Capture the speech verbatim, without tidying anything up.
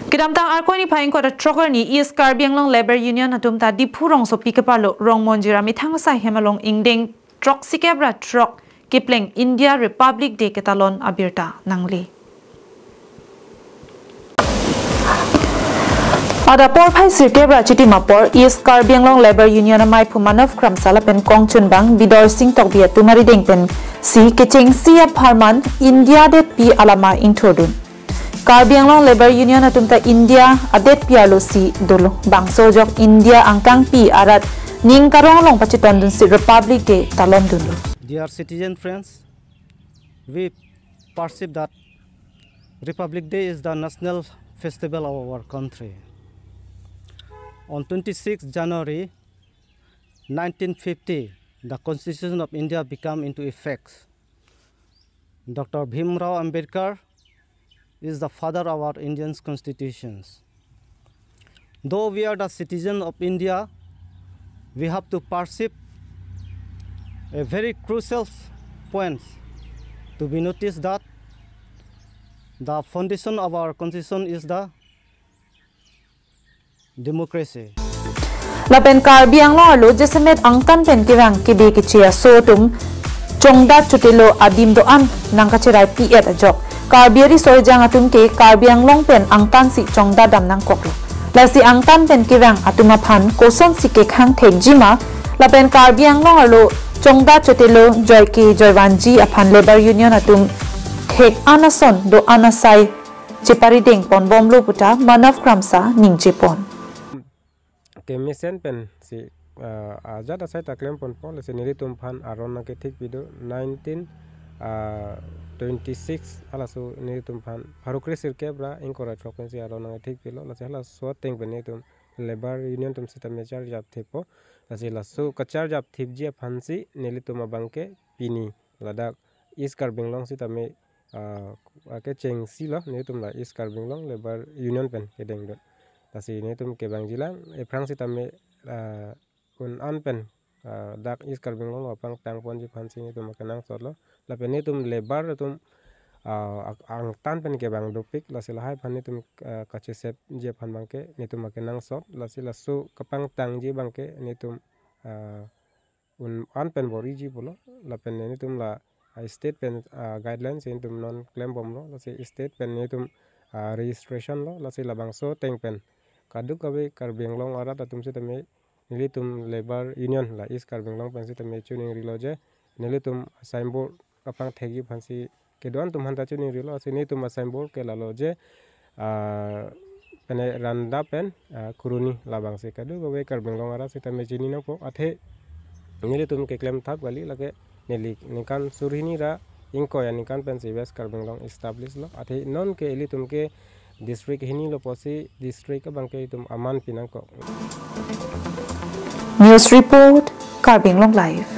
Kedamtang Arkoi niphai ingkoi ra throk arni East Karbi Anglong Labour Union atum ta Diphu rongsopi kepalo Rongmonjir amethang asai hem along ingdeng throksikep ra throk kepleng India Republic Day ketalon abirta nangle. Adap porphai sirkep ra chitim apor East Karbi Anglong Labour Union amaiphu Manav Kramsa lapen kongchunbang Bidorsing Tokbi atum arideng pensi kechengsi apharman India detpi alama ingthurdun. Karbi Anglong Labour Union atum ta India adetpi arlosi dolo. Bangso ajok India angkangpi arat ning karong along pachitondunsi Republic Day talondunlo. Dear citizen friends, we perceive that Republic Day is the national festival of our country. On twenty-sixth January nineteen fifty, the Constitution of India became into effect. Doctor Bhimrao Ambedkar is the father of our Indian constitutions. Though we are the citizen of India, we have to perceive a very crucial point to be noticed that the foundation of our constitution is the democracy. Lapen Karbi Anglong arlo jasemet angtan pen kevang kebe keche aso atum chongdat chotelo adim do-an nangkacherai pi-et ajok Karbi ariso ejang atum ke Karbi Anglong pen angtansi chongdat dam nangkoklo. Lasi angtan pen kevang atum aphan kosonsi kekhang thekji ma lapen Karbi Anglong arlo chongdat chotelo joike joivanji aphan Labour Union atum thek-an ason do-an asai cheparideng ponbomlo puta Manav Kramsa ningjepon. Kemesen pensi ah, ajat asai ta klemponpo, lasi nelitum aphan aron nangkethik pido nineteen ah, twenty-six halaso nelitum aphan pharo kresirkep ra ingkoi ra throk pensi aron nangkethik pilo, lasi halaso ateng pen nelitum Labour Union atum sitame charjap thippo, lasi laso kacharjap thipji aphansi nelitum abangke pini ladak East Karbi Anglong sitame ah, akechengsi lo nelitum la East Karbi Anglong Labour Union pen kedengdun. Lasi nelitum kevangjilang, ephrang sitame ah, un-an pen ah, dak East Karbi Anglong apangtangponji aphansi nelitum akenangsot lo. Lapen nelitum labour atum ah, ak- angtan pen kevang dopik, lasi lahai aphan nelitum ah, kachesepji aphan abangke nelitum akenangsot, lasi laso kapangtangji abangke nelitum ah, un-an pen bor-iji pulo, lapen nelitum la ah, state pen ah, guidelines nelitum non klembomlo, lasi state pen nelitum ah, registration lo, lasi labangso ateng pen kadokave Karbi Anglong arat atum sitame nelitum Labour Union la East Karbi Anglong pen sitame chiningrilo je nelitum signboard kapangthekji aphansi kedo-an atum aphanta chiningrilo, lasi nelitum signboard ke lalo je ah, pene randa pen ah, kuruni labangsi kadokave Karbi Anglong arat sitame chini nangpo, athe nelitum keklem thap kali, lake neli ningkan surhini ra ingkoi aningkan pensi West Karbi Anglong establish lo, athe non ke ilitum ke district hini lo pusi district abangke itum aman pinangkok. News report, Karbi Anglong Live.